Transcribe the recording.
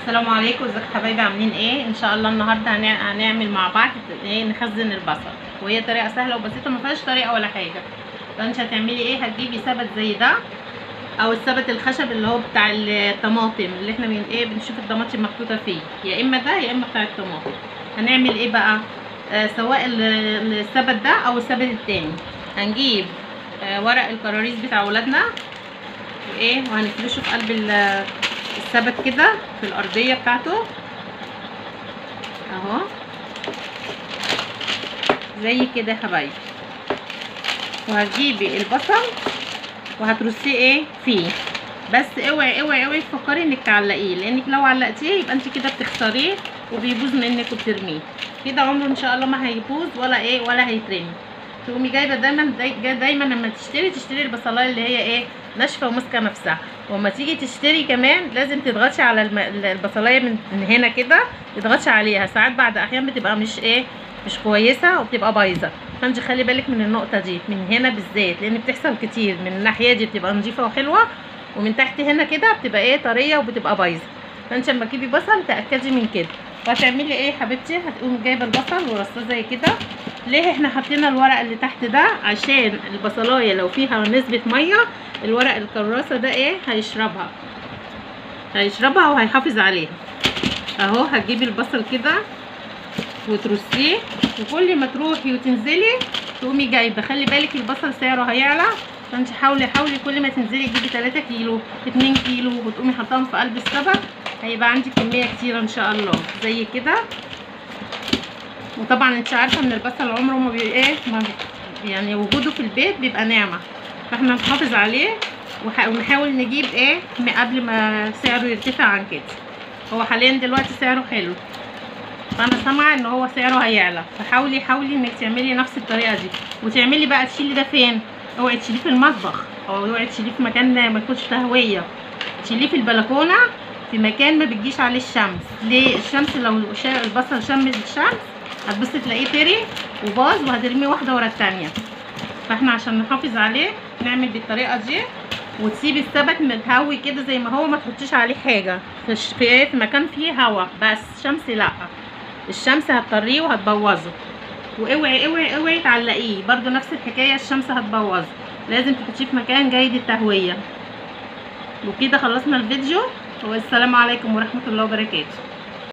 السلام عليكم، ازيكم حبايبي؟ عاملين ايه؟ ان شاء الله النهارده هنعمل مع بعض ايه، نخزن البصل، وهي طريقه سهلة وبسيطة ما فيهاش طريقه ولا حاجة. فانت هتعملي ايه؟ هتجيبي سبت زي ده او السبت الخشب اللي هو بتاع الطماطم اللي احنا من ايه بنشوف الطماطم محطوطة فيه، يا اما ده يا اما بتاع الطماطم. هنعمل ايه بقى؟ سواء السبت ده او السبت التاني. هنجيب ورق الكراريس بتاع ولادنا وايه، وهنفرشه في قلب السبت كده في الارضية بتاعته اهو زي كده يا حبايبي. وهتجيبي البصل وهترصيه ايه فيه، بس اوعي اوعي اوعي تفكري انك تعلقيه، لانك لو علقتيه يبقى انت كده بتخسريه وبيبوظ منك وبترميه كده، عمره ان شاء الله ما هيبوظ ولا ايه ولا هيترمي. تقومي جايبه دايما دايما لما تشتري البصلايه اللي هي ايه ناشفة وماسكه نفسها. وما تيجي تشتري كمان لازم تضغطي على البصلايه من هنا كده، تضغطي عليها ساعات، بعد احيان بتبقى مش ايه مش كويسة وبتبقى بايظة، فانت خلي بالك من النقطة دي من هنا بالذات، لان بتحصل كتير. من الناحية دي بتبقى نظيفة وحلوه، ومن تحت هنا كده بتبقى ايه طرية وبتبقى بايظة. فانت لما تجيبي بصل تاكدي من كده. وهتعملي ايه يا حبيبتي؟ هتقومي جايبه البصل ورصاه زي كده. ليه احنا حطينا الورق اللي تحت ده؟ عشان البصلايه لو فيها نسبه مية الورق الكراسة ده ايه هيشربها، هيشربها وهيحافظ عليها اهو. هتجيبي البصل كده وترصيه، وكل ما تروحي وتنزلي تقومي جايبه. خلي بالك البصل سعره هيعلى، فانت حاولي حاولي كل ما تنزلي تجيبي 3 كيلو 2 كيلو وتقومي حطاهم في قلب السبت، هيبقى عندك كمية كتيرة ان شاء الله زي كده. وطبعا انت عارفه ان البصل عمره ما بي ايه ما يعني وجوده في البيت بيبقى نعمه، فاحنا نحافظ عليه ونحاول نجيب ايه قبل ما سعره يرتفع عن كده. هو حاليا دلوقتي سعره حلو، فانا سامعه ان هو سعره هيعلى، فحاولي حاولي انك تعملي نفس الطريقة دي. وتعملي بقى تشيلي ده فين؟ اوعي تشيليه في المطبخ، او اوعي تشيليه في مكان ما يكونش تهوية، تشيليه في البلكونه في مكان ما بتجيش عليه الشمس. ليه؟ الشمس لو البصل شم الشمس هتبصي تلاقيه طري وباظ، وهترميه واحدة ورا الثانية. فاحنا عشان نحافظ عليه نعمل بالطريقة دي، وتسيبي السبت متهوي كده زي ما هو، ما تحطيش عليه حاجة في ايه، في مكان فيه هوا بس، شمس لا، الشمس هتطريه وهتبوظه. واوعي اوعي اوعي تعلقيه برده نفس الحكاية، الشمس هتبوظه، لازم تحطيه في مكان جيد التهويه. وكده خلصنا الفيديو، والسلام عليكم ورحمة الله وبركاته.